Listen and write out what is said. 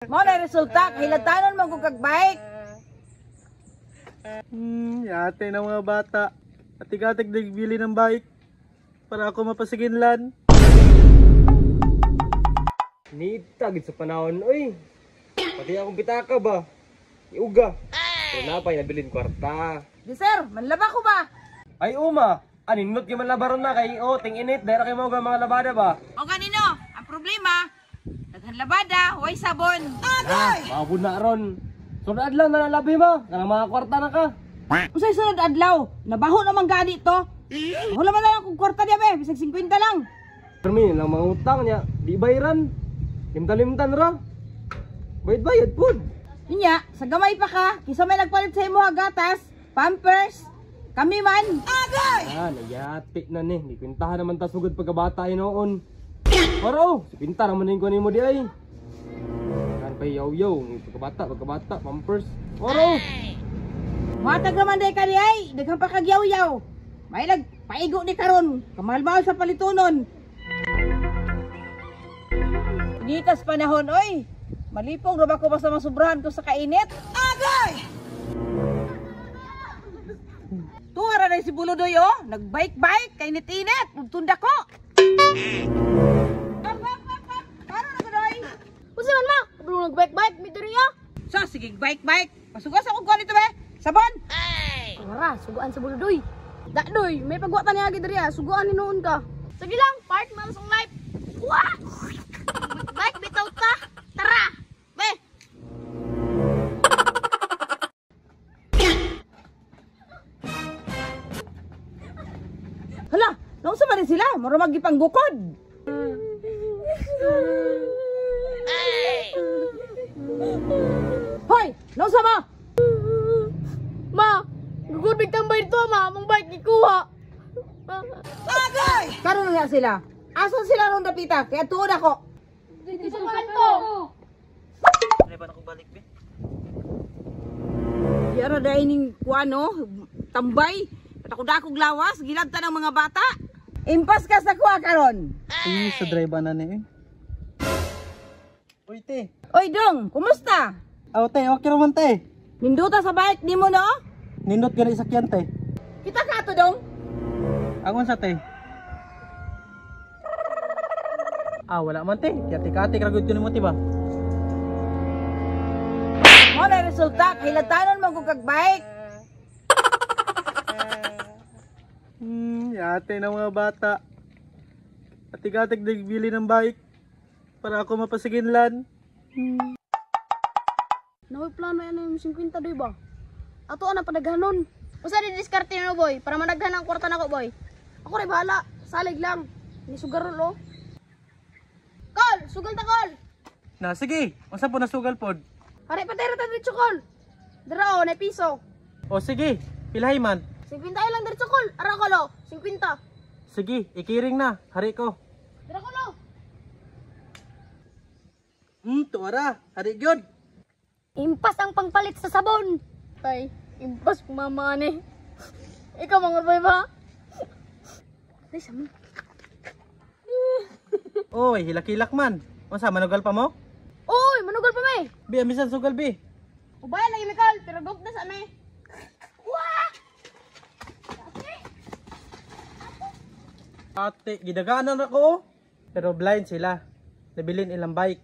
Mao na resulta, kahilatanon man kog kag bike. Yate ng mga bata. Atig-atig nagbili ng bike para ako mapasiginlan. Nita gid sa panahon oy. Pati akong pitaka ba? Iuga. Pero napay nabilin kwarta. Di sir, manlaba ko ba? Ay uma, aninot gyud man labaron na kay oh ting init dahil kay mo mga labada ba. O ganino, ang problema, daghan labada, way sabon. Ah, maabud na ron. Sunod adlaw na nalabi mo, kanang mga kwarta na ka. Unsay sunod adlaw? Nabaho naman gani to. Wala man lang akong kwarta diya be, bisag 50 lang. Permi lang mga utang niya, di bayran. Limtan-limtan ra. Bayad-bayad pud. Inya, sa gamay pa ka, kisa may nagpalit sa imo gatas, pampers, kami man. Ah, nayati na ni. Gikwentahan naman ta sugod pagkabata noon. Oro, oh, si pinta naman ning kunin mo di ay. Kan pa yaw-yaw, pagkabata, pagkabata, pampers. Oro. Matag naman day ka di ay, daghan pa kag yaw-yaw. May nagpaigo ni karon, kamahal-mahal sa palitunon. Initas panahon, oy. Malipong ra ba ko basta masubrahan ko sa kainit? Agay! Tuwa ra na si Buludoy, oh. Nagbike-bike, kainit-init, tunda ko. Karon na ko, doy. Unsa man ma? Kabalo nag-bike-bike mi diri ah. So, sige, bike-bike. Pasugas ako ko nito, be. Sabon! Tara, suguan sa Buludoy. Dakdoy, may pagwa ta niya diri ah. Suguan ni noon ka. Sige lang, part man sa life. Wah! Bike bitaw ta. Tara. Be. Hala, naunsa man sila? Mura magipanggukod. Hoy, naunsa mo? Ma, gugod tambay dito ma, among bike gikuha. Agay! Karon na sila. Asan sila ron dapita? Kaya tuod ako. Dito sa kanto. Ano ba balik be? Yara dahil ning kuano, tambay. Patakudakog lawas, gilabta ng mga bata. Impas ka sa kuha karon. Uy, sa driver na ni eh. Uy, te. Oy dong, kumusta? Aw, te, okay raman te. Ninduta sa bike nimo no? Nindot gani sakyan te. Kita ka to dong. Ang unsa te? Ah, wala man te. Kati-kati ra gud kuno mo te ba? Mo na resulta, kahilatanon man kog kag bike. Yate ng mga bata. Atig-atig nagbili ng bike para ako mapasiginlan. Naoy plano yan yung 50 doy ba? Ato ana padaghanon. Usa di diskarte no boy para managhan ang kwarta nako boy. Ako ray bahala, salig lang. Ni sugarol oh. Kol, sugal ta kol. Na sige, unsa po nasugal pod? Hari patera ta diretso kol. Dira oh, na piso. O sige, pilahi man. 50 lang diretso kol. Ara kol oh, 50. Sige, ikiring na, hari ko. Dira kol oh. Tuara, hari gyud. Impas ang pangpalit sa sabon. Tay, impas mama ni. Ikaw mga boy ba? Ay, sama. Oy, hilak-hilak man. Unsa manugal pa mo? Oy, manugal pa may. Bi, amisan sugal bi. Ubay lagi mi kol, pero gog na sa may. Wah! Ate, gidaganan ako. Pero blind sila. Nabilin ilang bike.